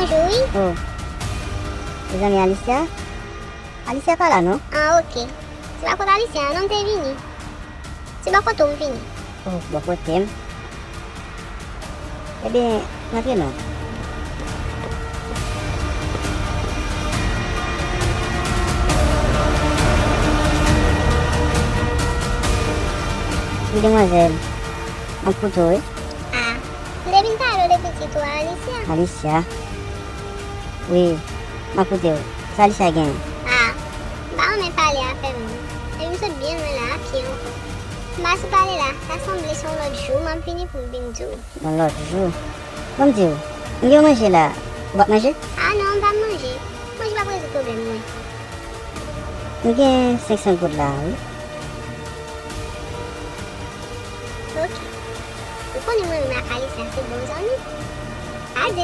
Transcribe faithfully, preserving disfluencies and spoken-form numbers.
Bonjou, wi. Oh. Mezanmi, Alicia? Alicia pa la, non? Ah, ok. Se pa kot Alicia, non, m te vini. Se bò kote w m vini. Oh, bò kote m? Ebyen, rantre non. Wi, demwazèl. M ap koute w, wi. Ah, m te vin pale w de pitit ou a, Alicia. Alicia? Wi, m ap koute w. Sa Alicia genyen? Ah, m pa renmen pale afè moun. Epi m sot byen lwen la, a pye ankò. M pa sou pale la, sa sanble se yon lòt jou m ap vini pou m vin di w. Yon lòt jou? Ban m di w, m gen yon manje la. W ap manje? Ah non, m p ap manje. Manje p ap rezoud pwoblèm mwen. M gen senk san goud la, wi. Ok. Ou konnen mwen menm ak Alicia se bon zanmi. Pa di